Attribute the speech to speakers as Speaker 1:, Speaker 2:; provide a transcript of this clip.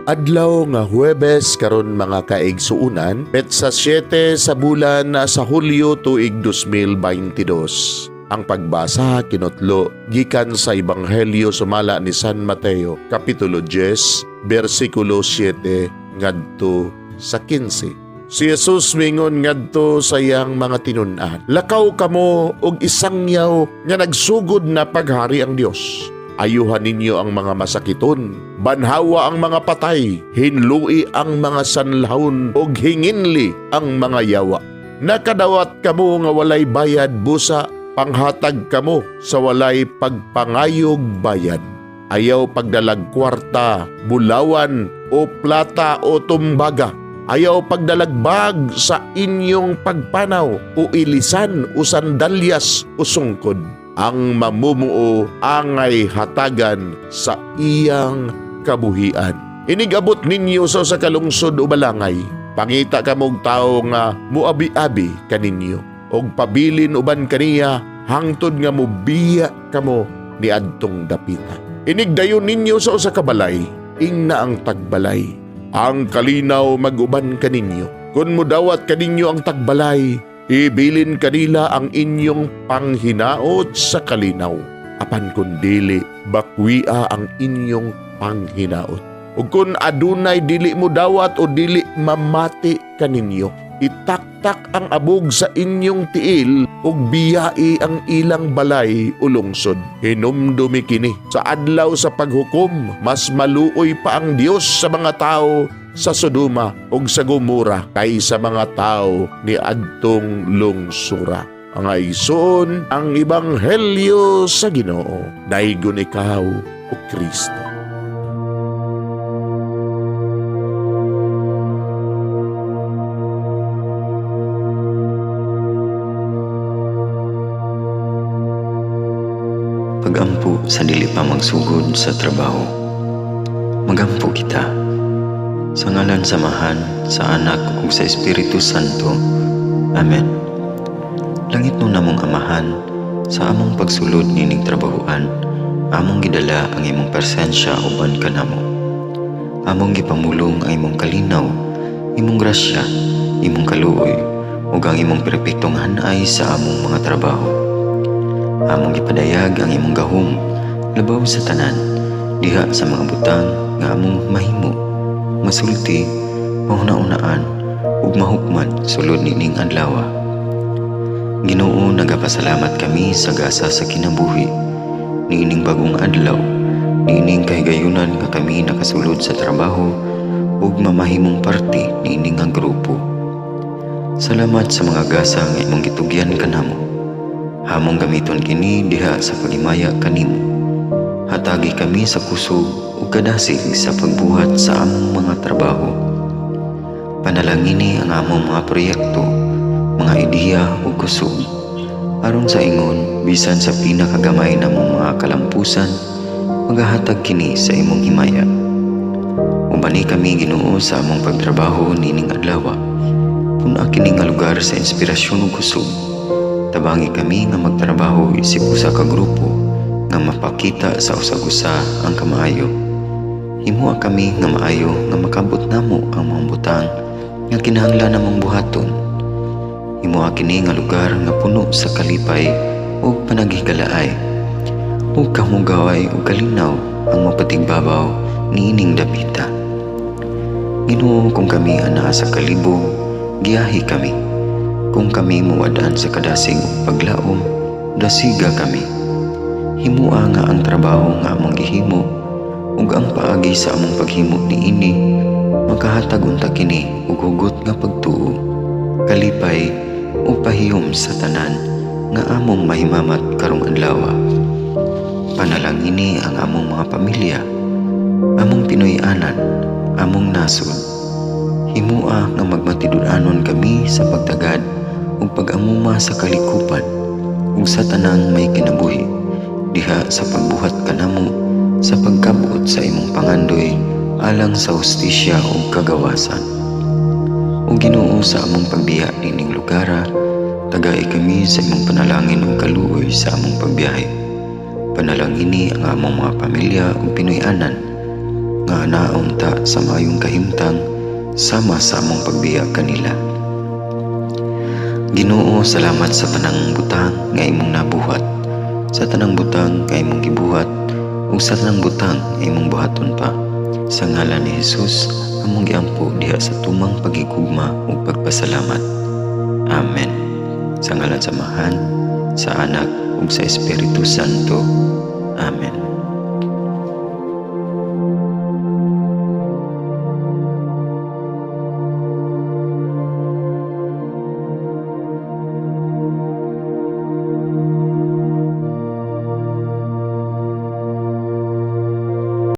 Speaker 1: Adlaw nga Huwebes karon, mga kaigsuunan, petsa 7 sa bulan sa Hulyo, tuig 2022. Ang pagbasa kinutlo gikan sa Ebanghelyo sumala ni San Mateo, kapitulo 10, bersikulo 7 ngadto sa 15. Si Jesus mingon ngadto sa iyang mga tinun-an, "Lakaw kamo og isangyaw nga nagsugod na paghari ang Dios. Ayuhan ninyo ang mga masakiton, banhawa ang mga patay, hinlui ang mga sanlahon, ug hinginli ang mga yawa. Nakadawat kamo nga walay bayad, busa panghatag kamo sa walay pagpangayog bayad. Ayaw pagdalag kwarta, bulawan o plata o tumbaga. Ayaw pagdalag bag sa inyong pagpanaw o ilisan o sandalyas o sungkod. Ang mamumuo angay hatagan sa iyang kabuhian. Inigabot ninyo sa usa ka lungsod o balangay, pangita kamog tawo nga muabi-abi kaninyo og pabilin uban kaniya hangtod nga mubiya kamo ni adtong dapita. Inigdayon ninyo sa usa ka balay, ingna ang tagbalay, 'Ang kalinaw mag-uban kaninyo.' Kung mudawat kaninyo ang tagbalay, ibilin kanila ang inyong panghinaot sa kalinaw. Apan kung dili, bakwia ang inyong panghinaot. Ug kung adunay dili mo dawat o dili mamati kaninyo, itaktak ang abog sa inyong tiil ug biyai ang ilang balay o lungsod. Hinumdumi kini, sa adlaw sa paghukom, mas maluoy pa ang Dios sa mga tao sa Sodoma ug sa Gomora kaysa mga tao ni adtong lungsura." Mga igsoon, ang ebanghelyo sa Ginoo. Daygon ikaw, o Kristo.
Speaker 2: Pagampo sa dili pa magsugod sa trabaho. Magampo kita. Sa ngalan sa Amahan, sa Anak ug sa Espiritu Santo. Amen. Langitnon namong Amahan, sa among pagsulod nining trabahoan, among gidala ang imong presensya uban kanamo. Among gipamulong ang imong kalinaw, imong grasya, imong kaluoy, ug ang imong perpektong hanay sa among mga trabaho. Among gipadayag ang imong gahom labaw sa tanan diha sa mga butang nga among mahimo, masulti, mahuna-unaan ug mahukman sulod nining adlaw. Ginoo, nagapasalamat kami sa gasa sa kinabuhi niining bagong adlaw, niining kahigayunan nga kami nakasulod sa trabaho ug mamahimong parte niini nga grupo. Salamat sa mga gasa nga imong gitugyan kanamo. Among gamiton kini diha sa paghimaya kanimo. Hatagi kami sa kusog ug kadasig sa pagbuhat sa among mga trabaho. Panalangini ang among mga proyekto, mga ideya ug kusog. Aron sa ingon, bisan sa pinakagamay namong mga kalampusan, magahatag kini sa imong himaya. Ubani kami, Ginoo, sa among pagtrabaho nining adlaw. Pun-a kini nga lugar sa inspirasyon ug kusog. Tabangi kami nga magtrabaho isip usa ka grupo nga mapakita sa usag-usa ang kamaayo. Himoa kami nga maayo nga makabot namo ang mga butang nga kinahanglan namong buhaton. Himoa kini nga lugar nga puno sa kalipay ug panaghigalaay. Ug kamugaway ug kalinaw ang mapatigbabaw niining dapita. Ginoo, kung kami anaa sa kalibog, giyahi kami. Kung kami muwad-an sa kadasig ug paglaom, dasiga kami. Himoa nga ang trabaho nga among gihimo ug ang paagi sa among paghimo niini makahatag unta kini og hugot nga pagtuo, kalipay ug pahiyom sa tanan nga among mahimamat karong adlaw. Panalangini ang among mga pamilya, among Pinoy-anan, among nasod. Himoa nga magmatinud-anon kami sa pagtagad ug pag-amuma sa kalikupan ug sa tanang may kinabuhi diha sa pagbuhat kanamo sa pagkabot sa imong pangandoy alang sa hustisya ug kagawasan. O Ginoo, sa among pagbiya nining lugara, tagai kami sa imong panalangin ug kaluoy sa among pagbiyahe. Panalangini ang among mga pamilya ug Pinoy-anan. Nga anaon ta sa maayong kahimtang sama sa among pagbiya kanila. Ginoo, salamat sa tanang butang nga imong nabuhat, sa tanang butang nga imong gibuhat, ug sa tanang butang nga imong buhaton pa. Sa ngalan ni Jesus, among giampo diha sa tumang pagigugma ug pagpasalamat. Amen. Sa ngalan sa Amahan, sa Anak ug sa Espiritu Santo. Amen.